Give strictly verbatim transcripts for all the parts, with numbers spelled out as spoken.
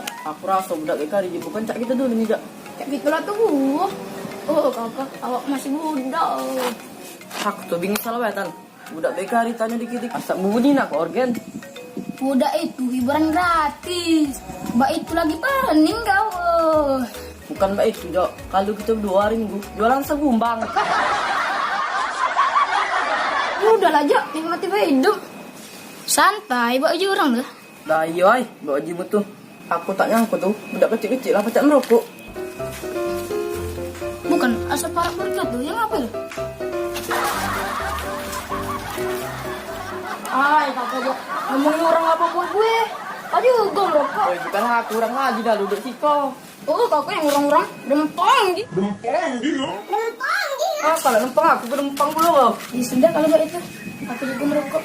Aku raso budak bae kari bukan cak kito dulu ni, Jak. Cak kito lah tuo. Oh, kakak, awak masih muda. Aku tu bingung salah wetan. Budak bae kari tanyo dikit-dikit. Asak bunyi nak organ. Budak itu hiburan gratis. Bak itu lagi paning kau. Bukan bak itu, Jok. Kalu kito beduo hari Minggu, jualan segumbang. Udahlah, Jok. Nikmati bae hidup. Santai, bak uji orang tu. Dah iyo ai, bak uji mutu. Aku tak nyangko tu, budak kecik-kecik lah pacak merokok. Bukan, asal parak mereka tu, yang apa tu? Ai, kakak, Jok. Ngomongin orang apa buat gue? Tadi gue merokok. Oi, bukan aku, orang lagi dah duduk siko. Oh, kau yang orang-orang dempang di. Dempang di, ya? Dempang di, ya? Ah, kalau dempang aku ke dempang pulo kau. Ya sudah kalau buat itu, aku juga merokok.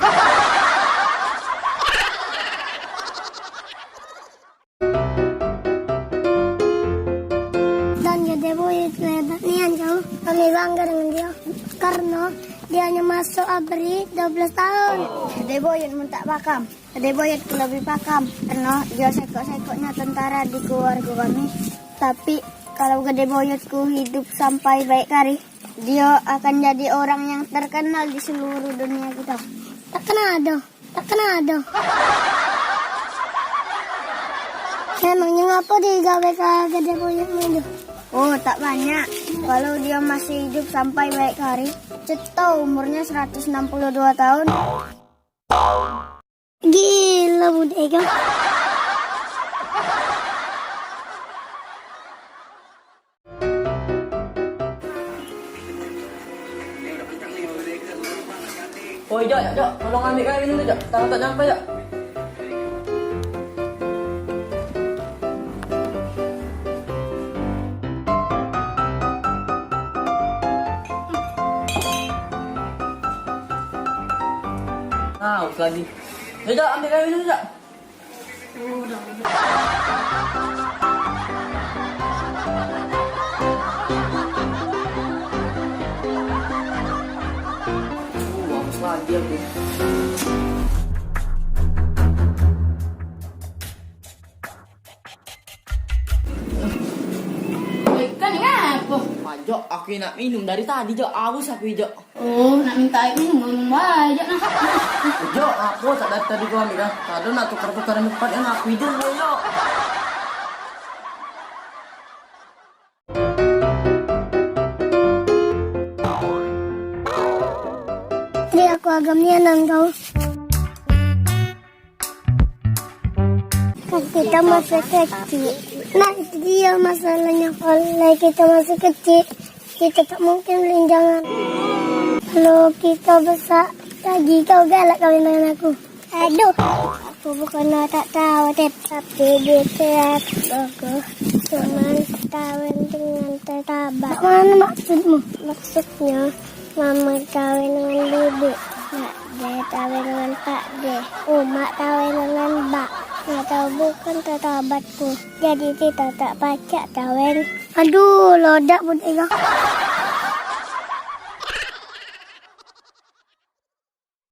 Dan gede boy itu hebat nian kau. Kami bangga dengan dia karena dia hanya masuk abri dua belas tahun. Gede boy mun tak pakam. Gede boyotku lebih pakam, karena dia sekok-sekoknya tentara di keluarga kami. Tapi kalau gede boyotku hidup sampai baik kari, dia akan jadi orang yang terkenal di seluruh dunia kita. Tak kena ada, tak kena ada. Emangnya ngapa digawe ke gede boyotmu itu? Oh, tak banyak. Kalau dia masih hidup sampai baik kari, ceto umurnya seratus enam puluh dua tahun. Gila budak kau. Oi, Jok, Jok, Jok, tolong ambil kain minum tu, Jok. Tangan tak nyampe, Jok. Haus lagi. Jok, ambil kain minum, Jok. Haus lagi aku. Oi, kan ngapo? Jok, aku nak minum dari tadi, Jok. Haus aku, Jok. Oh, nak minta air minum, ngomong bae, Jok, nah. Jok, apo sak dari tadi kau ambil dah? Kado nak tukar-tukar tempat kan aku hidup, Jok. Jadi aku agam nian kau. Kan kita masih kecil. Nah, itu dia masalahnya. Kalau kita masih kecil, kita tak mungkin belinjangan. Kalau kita besar lagi, kau galak kawin dengan aku. Aduh, aku bukan tak tahu, Tep. Tapi di aku cuman kawin dengan tetabak. Mana maksudmu? Maksudnya, Mama kawin dengan bibi, Mak De kawin dengan Pak De, Umak kawin dengan Bak. Nggak tahu bukan tetabatku. Jadi kita tak pacak kawin. Aduh, lodak budak kau.